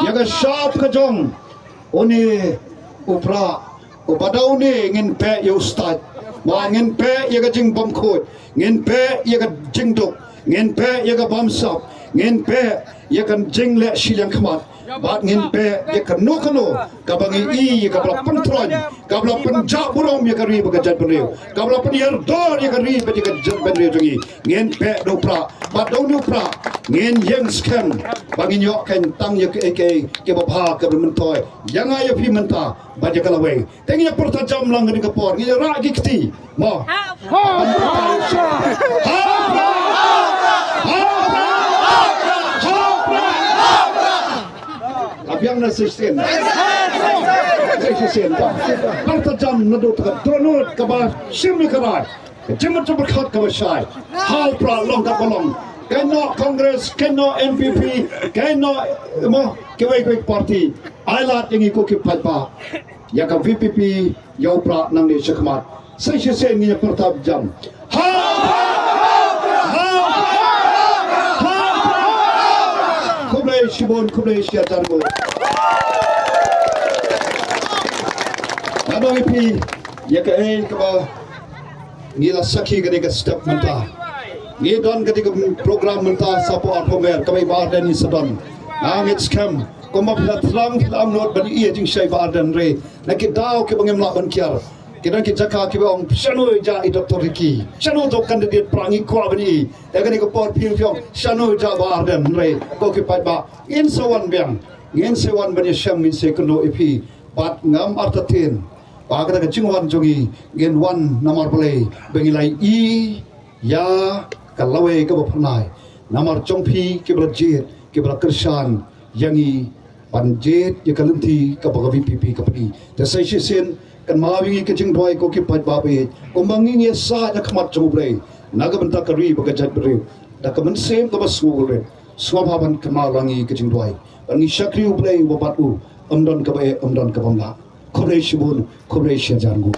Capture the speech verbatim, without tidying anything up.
Ïa ka shap ka jong une u Prah, uba da une ngin peh ïa u stad. Ba ngin peh ïa ka jingbymkhuid, ngin peh ïa ka jingduk, ngin peh ïa ka bamsap, ngin peh ïa ka jingleh shiliang khmat. Bad ngin peh ïa kano kano kaba ngi i ïa kaba la pyntroiñ, kaba la pynjah burom ïa ka ri bad ka jaitbynriew, kaba la pynïar dor ïa ka ri bad ïa ka jaitbynriew jong ngi. Ngin peh da u Prah, bad da une u Prah ngin ïeng skhem ba ngin ïoh kein tang ïa kaei kaei kaba bha kaba myntoi ïa nga ïa phi mynta bad ïa ka lawei. Te ngin ïa pyrta jam lang kane ka por, ngin ïa rah ki kti. Mo. Ha u Prah! Ha u Prah! Ha u Prah! Ha u Prah! La biang na shisien. Shisien ta. Pyrta jam naduh ka dohnud kaba shim ïa ka rai. Ka jingmut jingpyrkhat kaba shai. Ha u Prah long kaba long. Kein noh Congress, kein noh N P P, kein noh, mo, kiwei kiwei party. Ai lad ïa ngi ko ki paidbah ïa ka V P P, ïa u Prah nangne shakhmat. Sa shisien ngin ïa pyrta jam. Ha u Prah! Ha u Prah! Ha u Prah! Khublei shibun, khublei shihajar nguh. Nga ong ïa phi ïa kaei kaba ngi la sakhi kane ka step mynta. Ngi don kane ka program mynta shapoh Arphew Mer kaba i Bah Ardent i sa don. Nga ngeit skhem kumba phi la thrang phi la ïoh ban ïa jingshai Bah Ardent re. Na ki daw kiba ngim lah ban kiar, ki don ki jaka kiba ong shano ïa i Doctor Ricky, shano to candidate Prah, ngi kwah ban i. Ïa kane ka por phi ong shano ïa Bah Ardent re. Ko ki paidbah, ngin sa wan biang, ngin sa wan ban ïashem, ngin sa kynduh ïa phi. Bad ngam artatien ba kata ka jingwan jong ngi, ngin wan namar balei? Ba ngi la i ïa ka lawei kaba phyrnai namar jong phi kiba la jied, kiba la kyrshan ïa ngi ban jied ïa ka lynti kaba ka V P P ka pyni. Te sa shisien kynmaw ïa ngi ka jingduwai ko ki paidbah ba ïeit, kumba ngi ïasaid ha khmat jong U Blei na ka bynta ka ri bad ka jaitbynriew. Da ka mynsiem kaba sngewrit, sngewbha ban kynmaw lang ïa ngi ka jingduwai. Ban ngi shakri U Blei uba bad u ym don kaba eh, ym don kaba mlah. Khublei shibun, khublei shihajar nguh.